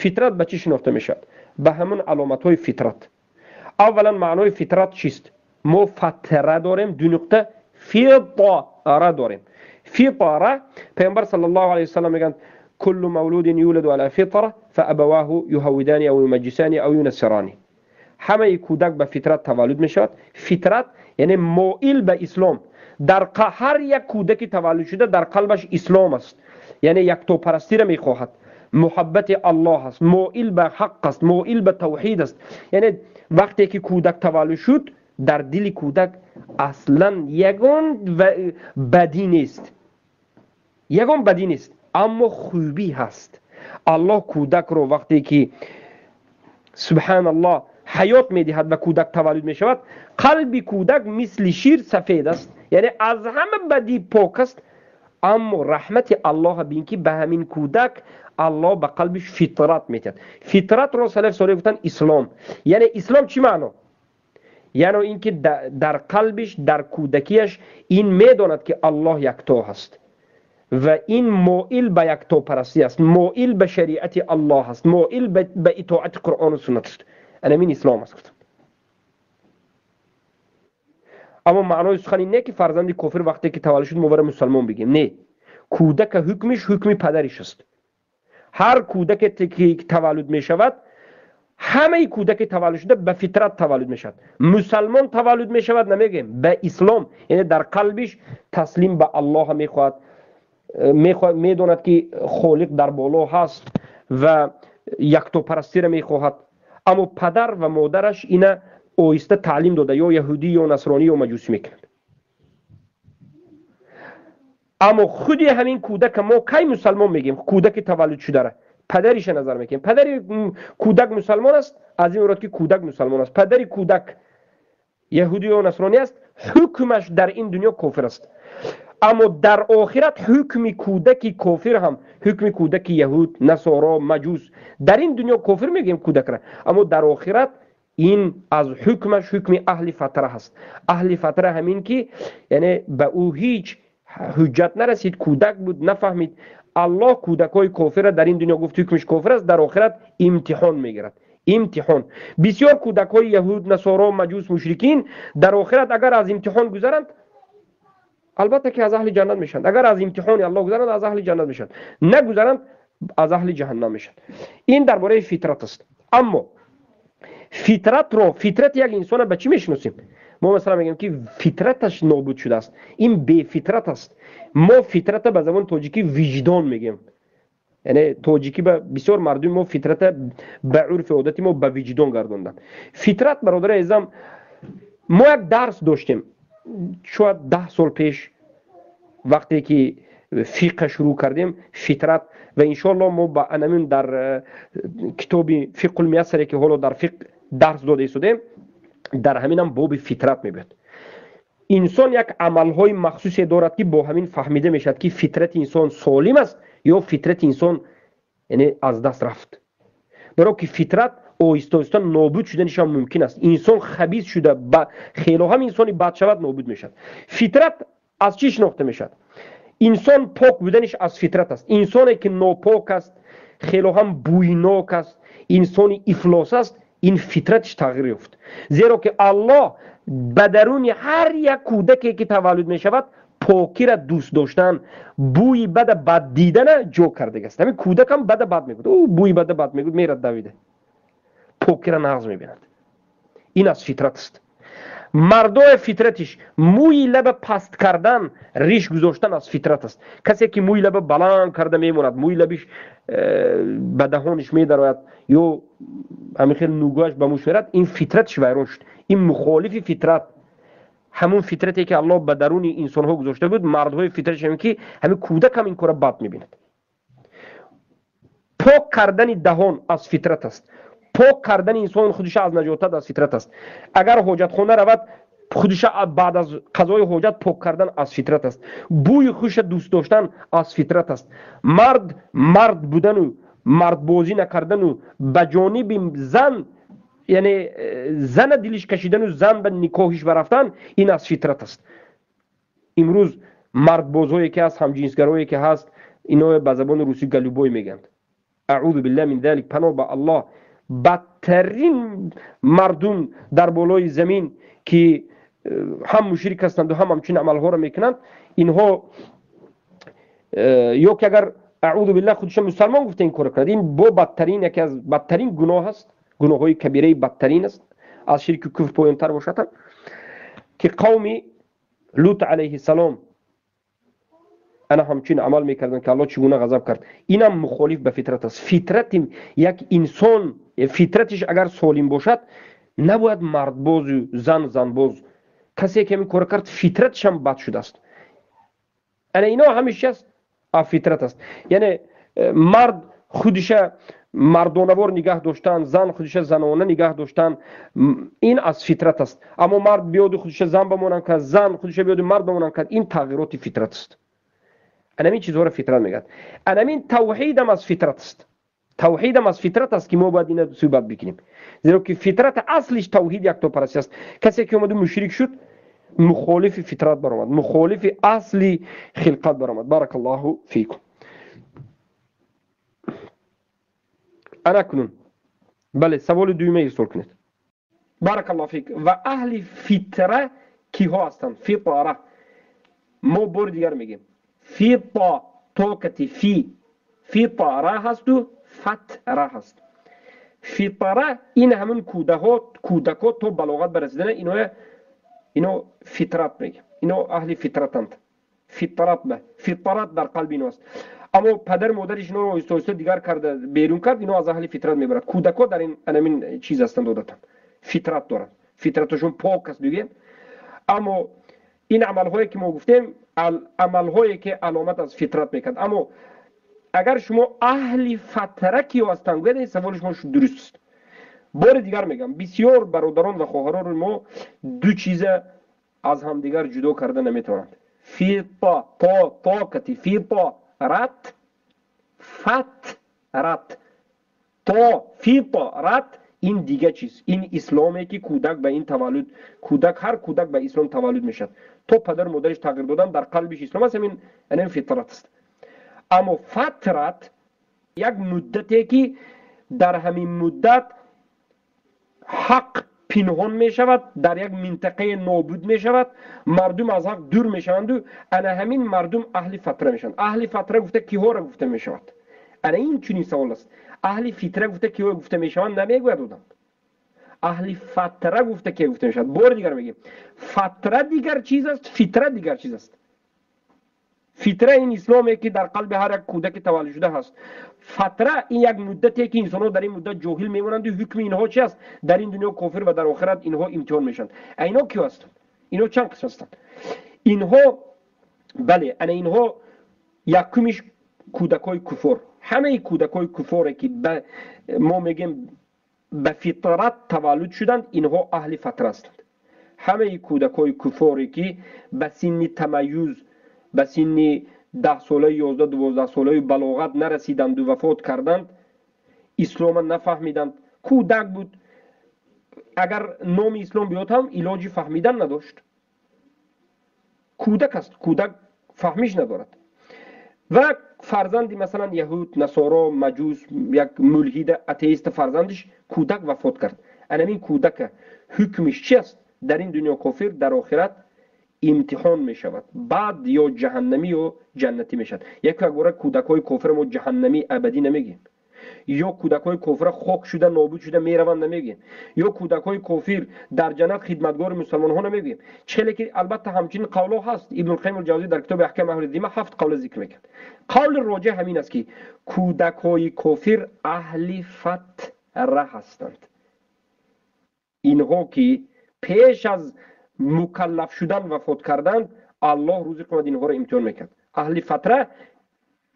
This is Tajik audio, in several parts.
Фитрат ба чӣ шинохта мешавад? Ба ҳамон аломатҳои фитрат. Аввалан, маънои фитрат чист? Мо фатра дорем, ду нуқта, фитра дорем. Фитра, Паёмбар саллаллоҳу алайҳи васаллам мегӯянд: куллу мавлудин юладу ала фитра фаабаваҳу юҳаввидани ав юмаҷҷисани ав юнассирани. Ҳамаи кӯдак ба фитрат таваллуд мешавад. Фитрат яъне моил ба ислом. Дар ҳар як кӯдаки таваллуд шуда дар қалбаш ислом аст, яъне яктопарастиро мехоҳад, муҳаббати Аллоҳ аст, моил ба ҳақ аст, моил ба тавҳид аст. Яъне вақте ки кӯдак таваллуд шуд, дар дили кӯдак аслан ягон бадӣ нест, ягон бадӣ нест, аммо хубӣ ҳаст. Аллоҳ кӯдакро вақте ки, субҳаналлоҳ, ҳаёт медиҳад ва кӯдак таваллуд мешавад, қалби кӯдак мисли шир сафед аст, яъне аз ҳама бадӣ пок аст. Аммо раҳмати Аллоҳ бин, ки ба ҳамин кӯдак Аллоҳ ба қалбиш фитрат медиҳад. Фитратро салаф солеҳ гуфтанд ислом. Яъне ислом чӣ маъно? Яъне ин ки дар қалбиш, дар кӯдакияш ин медонад, ки Аллоҳ якто ҳаст ва ин моил ба яктопарастӣ аст, моил ба шариати Аллоҳ аст, моил ба итоати Қуръону суннат аст. Анамин ислом аст, гуфтанд. Аммо маънои сухан ин не, ки фарзанди кофир вақте ки таваллуд шуд, мо бара мусалмон бигем. Не, кӯдака ҳукмиш ҳукми падариш аст. Ҳар кӯдаке ки таваллуд мешавад, ҳамаи кӯдаке таваллуд шуда ба фитрат таваллуд мешавад. Мусалмон таваллуд мешавад намегӯем, ба ислом, яъне дар қалбиш таслим ба Аллоҳ мехоҳад, медонад, ки Холиқ дар боло ҳаст ва яктопарастиро мехоҳад. Аммо падар ва модараш ина оҳиста таълим дода, ё яҳудӣ, ё насронӣ, ё маҷусӣ мекунад. Аммо худи ҳамин кӯдака мо кай мусалмон мегӯем? Кӯдаки таваллуд шудара падариша назар мекунем. Падари кӯдак мусалмон аст, аз ин мурод ки кӯдак мусалмон аст. Падари кӯдак яҳудӣ ё насронӣ аст, ҳукмаш дар ин дунё кофир аст, аммо дар охират ҳукми кӯдаки кофир ҳам ҳукми кӯдаки яҳуд, насоро, маҷус. Дар ин дунё кофир мегӯем кӯдакра, аммо дар охират ин аз ҳукмаш ҳукми аҳли фатра ҳаст. Аҳли фатра ҳамин ки, яъне ба ӯ ҳеҷ ҳуҷҷат нарасид, кӯдак буд, нафаҳмид. Аллоҳ кӯдакҳои кофирра дар ин дунё гуфт ҳукмиш кофир аст, дар охират имтиҳон мегирад. Имтиҳон. Бисёр кӯдакҳои яҳуд, насоро, маҷус, мушрикин дар охират агар аз имтиҳон гузаранд, албатта ки аз аҳли ҷаннат мешаванд. Агар аз имтиҳони Аллоҳ гузаранд, аз аҳли ҷаннат мешаванд, нагузаранд, аз аҳли ҷаҳаннам мешаванд. Ин дар бораи фитрат аст. Аммо фитратро, фитрати як инсона ба чӣ мешиносем? Мо масалан мегӯем, ки фитраташ нобуд шудааст, ин бефитрат аст. Мо фитрата ба забони тоҷикӣ виҷдон мегӯем. Яъне тоҷикӣ ба бисёр мардуми мо фитрата ба урфи одати мо ба виҷдон гардонданд. Фитрат, бародари азизам, мо як дарс доштем шояд 10 сол пеш, вақте ки фиқҳ шурӯъ кардем, фитрат. Ва иншоалло мо ба анамин дар китоби Фиқҳул Муяссаре, ки ҳоло дар фиқҳ дарс дода истодем, дар ҳаминам боби фитрат мебояд. Инсон як амалҳои махсусе дорад, ки бо ҳамин фаҳмида мешавад, ки фитрати инсон солим аст ё фитрати инсон, яъне, аз даст рафт. Баро ки фитрат оҳиста оҳиста нобуд шуданишам мумкин аст. Инсон хабис шуда, хело ҳам инсони бад шавад, нобуд мешавад. Фитрат аз чӣ шинохта мешавад? Инсон пок буданиш аз фитрат аст. Инсоне ки нопок аст, хело ҳам бӯйнок аст, инсони ифлос аст, ин фитратиш тағйир ёфт. Зеро ки Аллоҳ ба даруни ҳар як кӯдаке ки таваллуд мешавад, покира дӯст доштан, бӯи бада бад дидана ҷо кардагааст. Ҳамин кӯдакам бада бад мегӯяд, ӯ бӯи бада бад мегӯяд, мерад давида, покира нағз мебинад. Ин аз фитрат аст. Мардои фитратиш мӯи лаба паст кардан, риш гузоштан аз фитрат аст. Касе ки мӯи лаба баланд карда мемонад, мӯи лабиш ба даҳониш медарояд ё ҳамин хел нугӯяш ба мӯш мерад, ин фитратиш вайрон шуд, ин мухолифи фитрат, ҳамун фитрате ки Аллоҳ ба даруни инсонҳо гузошта буд. Мардҳои фитратиш ҳамин ки ҳамин кӯдак ҳам ин кора бад мебинад. Пок кардани даҳон аз фитрат аст. Пок кардани инсон худиша аз наҷосат аз фитрат аст. Агар ҳоҷатхона равад, худиша баъд аз қазои ҳоҷат пок кардан аз фитрат аст. Бӯи хуша дӯст доштан аз фитрат аст. Мард мард будану мардбозӣ накардану ба ҷониби зан, яъне зана дилиш кашидану зан ба никоҳиш барафтан, ин аз фитрат аст. Имрӯз мардбозҳое ки ҳаст, ҳамҷинсгарое ки ҳаст, ино ба забони русӣ голубой мегӯянд. Аъузу биллаҳи мин залик, паноҳ ба Аллоҳ. Бадтарин мардум дар болои замин ки ҳам мушрик ҳастанд ҳам ҳамчун амалҳоро мекунанд, инҳо ё ки агар аъузу биллаҳ худашон мусалмон гуфта ин корро кунад, ин бо бадтарин, яке аз бадтарин гуноҳ аст, гуноҳҳои кабираи бадтарин аст, аз ширку куфр поёнтар бошад ҳам, ки қавми Лут алайҳиссалом ана ҳамчун амал мекарданд, ки Аллоҳ чӣ гуна ғазаб кард. Инам мухолиф ба фитрат аст. Фитрати як инсон, фитратиш агар солим бошад, набояд мардбозу зан занбоз. Касе ки ҳамин корро кард, фитратишам бад шудааст. Ана ино ҳамеш аст, фитрат аст. Яъне мард худиша мардонавор нигаҳ доштан, зан худиша занона нигаҳ доштан, ин аз фитрат аст. Аммо мард биёду худиша зан бамонанд кард, зан худиша биёду мард бамонанд кард, ин тағйироти фитрат аст. Анамин чизҳоро фитрат мегӯяд. Анамин тавҳидам аз фитрат аст. Тавҳидам аз фитрат аст, ки мо бояд ина суҳбат бикунем, зеро ки фитрат аслиш тавҳид яктопарастӣ аст. Касе ки омаду мушрик шуд, мухолифи фитрат баромад, мухолифи асли хилқат баромад. Баракаллоҳу фикум. Ана кунун бале, саволи дуюма ирсол кунед. Баракаллоҳу фик. Ва аҳли фитра киҳо ҳастанд? Фитра мо бори дигар мегӯем, фита токати фи, фитра ҳасту фатра ҳаст. Фитра ин ҳамун кӯдакҳо то балоғат барасидана, ино фитрат мегӯем, ино аҳли фитратанд. Фитрат ба фитрат дар қалби ино аст. Аммо падар модариш иноро оҳиста оҳиста дигар карда берун кард, ино аз аҳли фитрат мебарад. Кӯдакҳо дар ин анамин чиз ҳастанд, одатан фитрат доранд, фитраташон пок аст бигӯем. Аммо ин амалҳое ки мо гуфтем, амалҳое ки аломат аз фитрат мекард. Аммо агар шумо аҳли фатра киё ҳастанд гӯед, ин саволи шумо дуруст аст. Бори дигар мегӯям, бисёр бародарон ва хоҳарони мо ду чиза аз ҳамдигар ҷудо карда наметавонанд. Фита, то, токати, фита, рат, фат, рат. То, фита, рат, ин дига чиз. Ин исломе ки кӯдак ба ин таваллуд, кӯдак, ҳар кӯдак ба ислом таваллуд мешавад. То падару модариш тағйир додан, дар қалбиш ислом аст, ҳамин ҳамин фитрат аст. Аммо фатрат як муддате ки дар ҳамин муддат ҳақ пинҳон мешавад, дар як минтақаи нобуд мешавад, мардум аз ҳақ дур мешаванду ана ҳамин мардум аҳли фатра мешаванд. Аҳли фатра гуфта киҳоро гуфта мешавад? Ана ин чунин савол аст. Аҳли фитра гуфта киҳо гуфта мешаванд намегӯяд одам. Аҳли фатра гуфта ки гуфта мешавад? Бори дигар мегӯем, фатра дигар чиз аст, фитра дигар чиз аст. Фитра ин исломе ки дар қалби ҳар як кӯдаки таваллуд шуда ҳаст. Фатра ин як муддате ки инсонҳо дар ин муддат ҷоҳил мемонанд, ҳукми инҳо чи аст? Дар ин дунё кофир ва дар охират инҳо имтиҳон мешаванд. Инҳо киҳо ҳастанд? Инҳо чанд қисм ҳастанд? Инҳо бале, ана инҳо якумиш кӯдакҳои куфор. Ҳамаи кӯдакҳои куфоре ки мо мегӯем ба фитрат таваллуд шуданд, инҳо аҳли фатра ҳастанд. Ҳамаи кӯдакҳои куфоре ки ба синни тамаюз, ба синни 10 солаи, 11, 12 солаи балоғат нарасиданду вафот карданд, ислома нафаҳмиданд, кӯдак буд, агар номи ислом биёд ҳам илоҷи фаҳмидан надошт. Кӯдак аст, кӯдак фаҳмиш надорад. Ва фарзанди масалан яҳуд, насоро, маҷус, як мулҳида, атеиста фарзандиш кӯдак вафот кард. Анамин кӯдака ҳукмиш чи аст? Дар ин дунё кофир, дар охират имтиҳон мешавад. Баъд ё ҷаҳаннамӣ ё ҷаннатӣ мешавад. Яку якбора кӯдакҳои кофира мо ҷаҳаннамӣ абадӣ намегӯем, ё кӯдакҳои кофира хок шуда нобуд шуда мераванд намегӯем, ё кӯдакҳои кофир дар ҷаннат хидматгори мусалмонҳо намегӯем. Чхеле ки албатта ҳамчунин қавлҳо ҳаст. Ибнулқайим алҷавзӣ дар китоби Аҳками аҳли зимма 7 қавла зикр мекард. Қавли роҷеҳ ҳамин аст ки кӯдакҳои кофир аҳли фатра ҳастанд. Инҳо ки пеш аз мукаллаф шудан вафот карданд, Аллоҳ рӯзи қиёмат инҳоро имтиҳон мекард. Аҳли фатра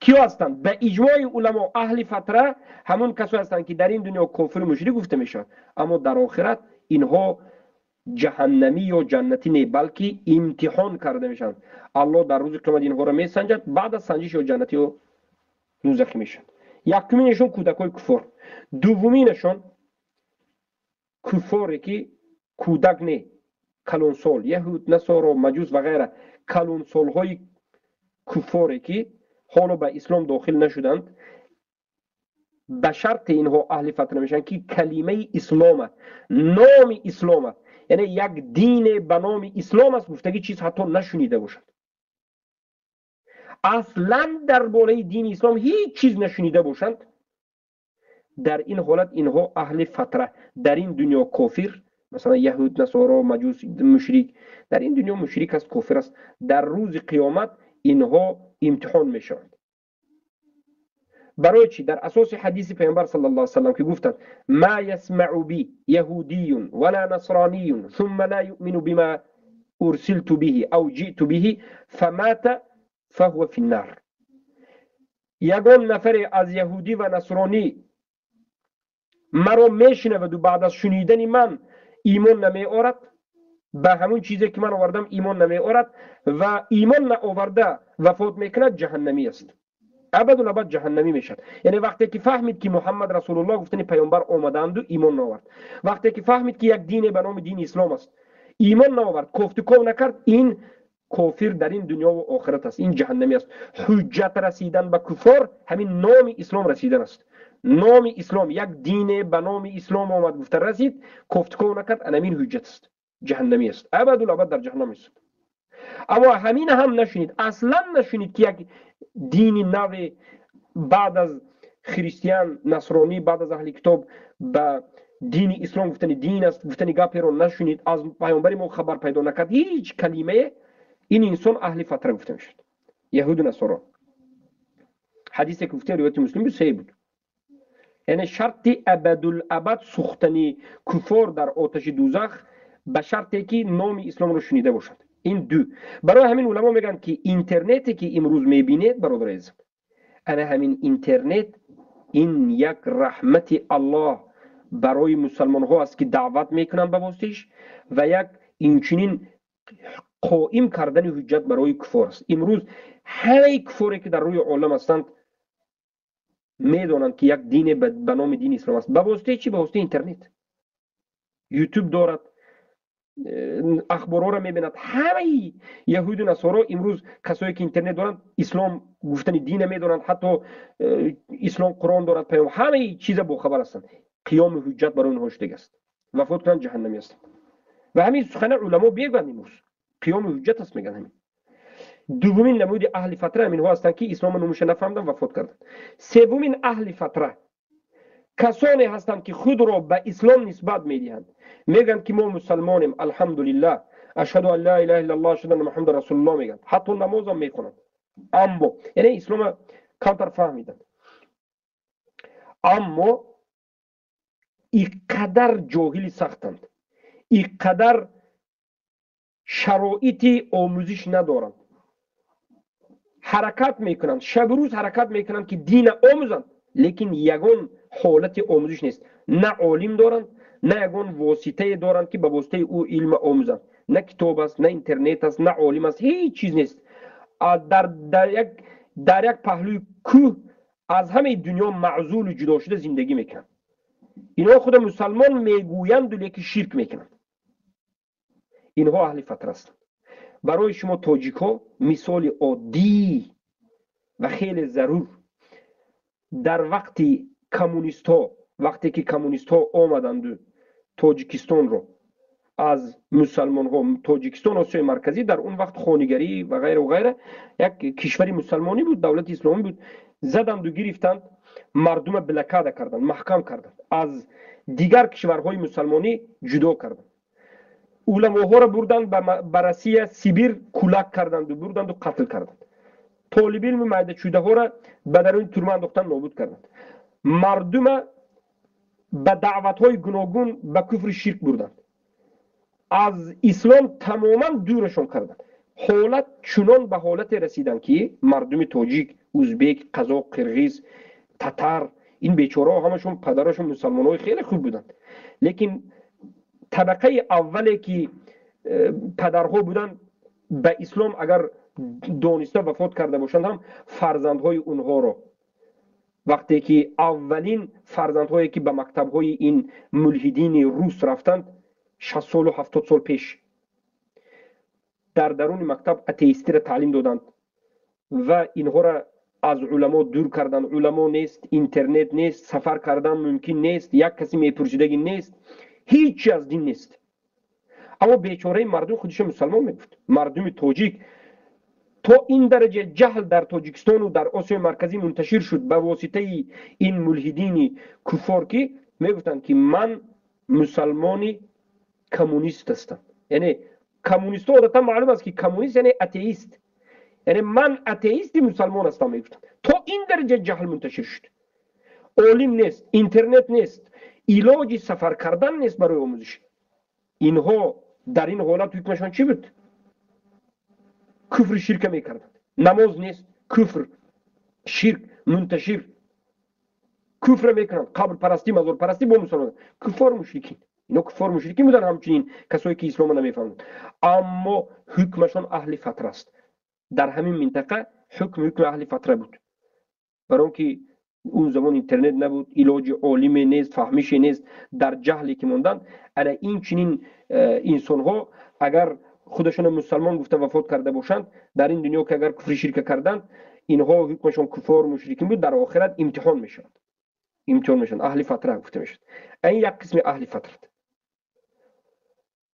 киё ҳастанд? Ба иҷмои уламо аҳли фатра ҳамон касое ҳастанд ки дар ин дунё кофиру мушрик гуфта мешавад, аммо дар охират инҳо ҷаҳаннамӣ ё ҷаннатӣ не, балки имтиҳон карда мешаванд. Аллоҳ дар рӯзи қиёмат инҳоро месанҷад, баъд аз санҷиш ё ҷаннатӣ ё дӯзахӣ мешаванд. Якуминашон кӯдакҳои куфор, дуввуминашон куфоре ки кӯдак не, калонсол, яҳуд, насоро, маҷус ва ғайра, калонсолҳои куфоре ки ҳоло ба ислом дохил нашуданд, Ба шарти инҳо аҳли фатра мешаванд, ки калимаи ислома, номи ислома, яъне як дине ба номи ислом аст гуфтагӣ чиз ҳатто нашунида бошад, аслан дар бораи дини ислом ҳеҷ чиз нашунида бошанд. Дар ин ҳолат инҳо аҳли фатра, дар ин дунё кофир, масалан яҳуд, насоро, маҷус, мушрик, дар ин дунё мушрик аст, кофир аст. Дар рӯзи қиёмат инҳо имтиҳон мешаванд. Барои чӣ? Дар асоси ҳадиси паёмбар саллаллоҳу алайҳи васаллам, ки гуфтанд: ма ясмау би яҳудиюн вала насрониюн сумма ла юъмину бима урсилту биҳи ав ҷи'ту биҳи фамата фаҳува финнар. Ягон нафаре аз яҳудӣ ва насронӣ маро мешунаваду баъд аз шунидани ман имон намеорад, ба ҳамон чизе ки ман овардам имон намеорад ва имон наоварда вафот мекунад, ҷаҳаннамӣ аст, абадулабад ҷаҳаннамӣ мешавад. Яъне вақте ки фаҳмид, ки Муҳаммад расулуллоҳ гуфтани паёмбар омадаанду имон наовард, вақте ки фаҳмид, ки як дине ба номи дини ислом аст, имон наовард, кофтуков накард, ин кофир дар ин дунёву охират аст, ин ҷаҳаннамӣ аст. Ҳуҷҷат расидан ба куффор ҳамин номи ислом расидан аст. Номи ислом, як дине ба номи ислом омад гуфта расид, кофтуков накард, анамин ҳуҷҷат аст, ҷаҳаннамӣ аст, абадулабад дар ҷаҳаннам аст. Аммо ҳамин ҳам нашунид, аслан нашунид, ки як дини наве баъд аз христиан, насронӣ, баъд аз аҳли китоб ба дини ислом гуфтани дин аст гуфтани гаперо нашунид, аз паёмбари мо хабар пайдо накард ҳеҷ калимае, ин инсон аҳли фатра гуфта мешуд, яҳуду насоро. Ҳадисе ки гуфтем, ривояти муслим буд, саҳеҳ буд. Яъне шарти абадулабад сӯхтани куффор дар оташи дузах ба шарте ки номи исломро шунида бошад. Ин ду. Барои ҳамин уламо мегӯянд, ки интернете ки имрӯз мебинед, бародари азизам, ана ҳамин интернет ин як раҳмати Аллоҳ барои мусалмонҳо аст, ки даъват мекунанд ба воситаиш, ва як инчунин қоим кардани ҳуҷҷат барои куффор аст. Имрӯз ҳамаи куффоре ки дар рӯи олам ҳастанд, медонанд, ки як дине ба номи дини ислом аст. Ба воситаи чӣ? Ба воситаи интернет. Ютуб дорад, ахборҳоро мебинад. Ҳамаи яҳуду насоро имрӯз, касое ки интернет доранд, ислом гуфтани дина медонанд, ҳатто ислом Қуръон дорад, паём, ҳамаи чиза бохабар ҳастанд. Қиёми ҳуҷҷат барои онҳо шудага аст, вафот кунанд, ҷаҳаннамӣ ҳастанд. Ва ҳамин сухана уламо бегӯянд, имрӯз қиёми ҳуҷҷат аст, мегӯянд. Ҳамин дуввумин намуди аҳли фатра ҳаминҳо ҳастанд, ки ислома номуша нафаҳмданд, вафот карданд. Севумин аҳли фатра касоне ҳастанд, ки худро ба ислом нисбат медиҳанд, мегӯянд, ки мо мусалмонем, алҳамдулиллаҳ, ашҳаду ан ла илаҳа иллаллоҳ, ашҳаду анна Муҳаммадан расулуллоҳ мегӯянд, ҳатто намозам мехонанд, аммо яъне ислома камтар фаҳмиданд, аммо иқадар ҷоҳили сахтанд, иқадар шароити омӯзиш надоранд, ҳаракат мекунанд, шабу рӯз ҳаракат мекунанд, ки дина омӯзанд, лекин ягон ҳолати омӯзиш нест, на олим доранд, на ягон воситае доранд, ки ба воситаи ӯ илма омӯзанд, на китоб аст, на интернет аст, на олим аст, ҳеҷ чиз нест. Дар як паҳлӯи кӯҳ аз ҳамаи дунё маъзулу ҷудо шуда зиндагӣ мекунанд. Инҳо худа мусалмон мегӯянду, лекин ширк мекунанд. Инҳо аҳли фатра ҳастанд. Барои шумо тоҷикҳо мисоли оддӣ ва хеле зарур: дар вақти коммунистҳо, вақте ки коммунистҳо омаданду Тоҷикистонро аз мусалмонҳо, Тоҷикистон, Осиёи Марказӣ, дар он вақт хонигарӣ ва ғайру ғайра, як кишвари мусалмонӣ буд, давлати исломӣ буд, заданду гирифтанд, мардума блокада карданд, маҳкам карданд, аз дигар кишварҳои мусалмонӣ ҷудо карданд, уламоҳоро бурданд ба Россия, Сибир, кулак карданду бурданду қатл карданд, толибилми майдачӯдаҳоро ба даруни турма андохтан, нобуд карданд, мардума ба даъватҳои гуногун ба куфри ширк бурданд, аз ислом тамоман дурашон карданд. Ҳолат чунон ба ҳолате расиданд, ки мардуми тоҷик, узбек, қазоқ, қирғиз, татар, ин бечораҳо ҳамашон падарашон мусалмонҳои хеле хуб буданд, лекин табақаи аввале ки падарҳо буданд, ба ислом агар дониста вафот карда бошанд ҳам, фарзандҳои онҳоро, вақте ки аввалин фарзандҳое ки ба мактабҳои ин мулҳидини рус рафтанд, 60 солу 70 сол пеш, дар даруни мактаб атеистиро таълим доданд ва инҳоро Аз уламо дур кардан, уламо нест, интернет нест, сафар кардан мумкин нест, як каси мепурсидагӣ нест, ҳеҷ аз дин нест. Аммо бечораи мардум худашо мусалмон мегуфт. Мардуми тоҷик то ин дараҷа ҷаҳл дар Тоҷикистону дар Осиёи Марказӣ мунташир шуд ба воситаи ин мулҳидини куффор, ки мегуфтанд, ки ман мусалмони коммунист ҳастам. Яъне коммунистҳо одатан маълум аст, ки коммунист яъне атеист, яъне ман атеисти мусалмон ҳастам мегуфтанд. То ин дараҷа ҷаҳл мунташир шуд. Олим нест, интернет нест, илоҷи сафар кардан нест барои омӯзиш. Инҳо дар ин ҳолат ҳукмашон чӣ буд? Куфри ширка мекарданд. Намоз нест, куфр, ширк мунташир, куфра мекунанд, қабрпарастӣ, мазорпарастӣ бо мусалмон, куффор, мушрикин. Ино куффор, мушрикин буданд, ҳамчунин касое ки ислома намефаҳманд, аммо ҳукмашон аҳли фатра аст. Дар ҳамин минтақа ҳукм ҳукми аҳли фатра буд, барои он ки он замон интернет набуд, илоҷи олиме нест, фаҳмише нест, дар ҷаҳле ки монданд. Ана ин чунин инсонҳо агар худашонро мусалмон гуфта вафот карда бошанд, дар ин дунё ки агар куфри ширка карданд, инҳо ҳукмашон куффор, мушрикин буд, дар охират имтиҳон мешаванд, имтиҳон мешаванд, аҳли фатра гуфта мешавад. Ин як қисми аҳли фатрат.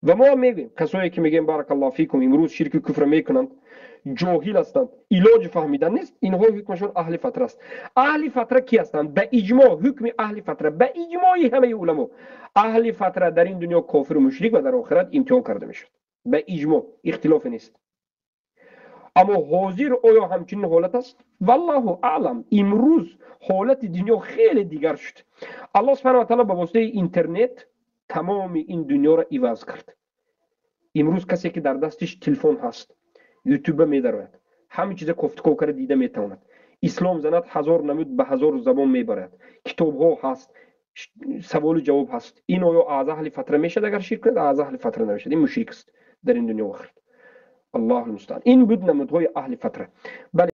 Ва мо ҳам мегӯем, касое ки мегӯем, баракаллоҳу фикум, имрӯз ширку куфра мекунанд, ҷоҳил ҳастанд, илоҷи фаҳмидан нест, инҳо ҳукмашон аҳли фатра аст. Аҳли фатра ки ҳастанд? Ба иҷмоъ ҳукми аҳли фатра, ба иҷмои ҳамаи уламо, аҳли фатра дар ин дунё кофиру мушрик ва дар охират имтиҳон карда мешавад. Ба иҷмоъ, ихтилофе нест. Аммо ҳозир оё ҳамчунин ҳолат аст? Валлоҳу аълам. Имрӯз ҳолати дунё хеле дигар шуд. Аллоҳ субҳанаҳу ва таъоло ба воситаи интернет тамоми ин дунёро иваз кард. Имрӯз касе ки дар дастиш телефон ҳаст, ютуба медарояд, ҳама чиза кофтуков карда дида метавонад. Ислом занад, ҳазор намуд ба ҳазор забон мебарад, китобҳо ҳаст, саволу ҷавоб ҳаст. Ин оё аз аҳли фатра мешавад? Агар ширк кунад, аз аҳли фатра намешавад, ин мушрик аст дар ин дунё охират. Аллоҳу мустаъан. Ин буд намудҳои аҳли фатра. Бале.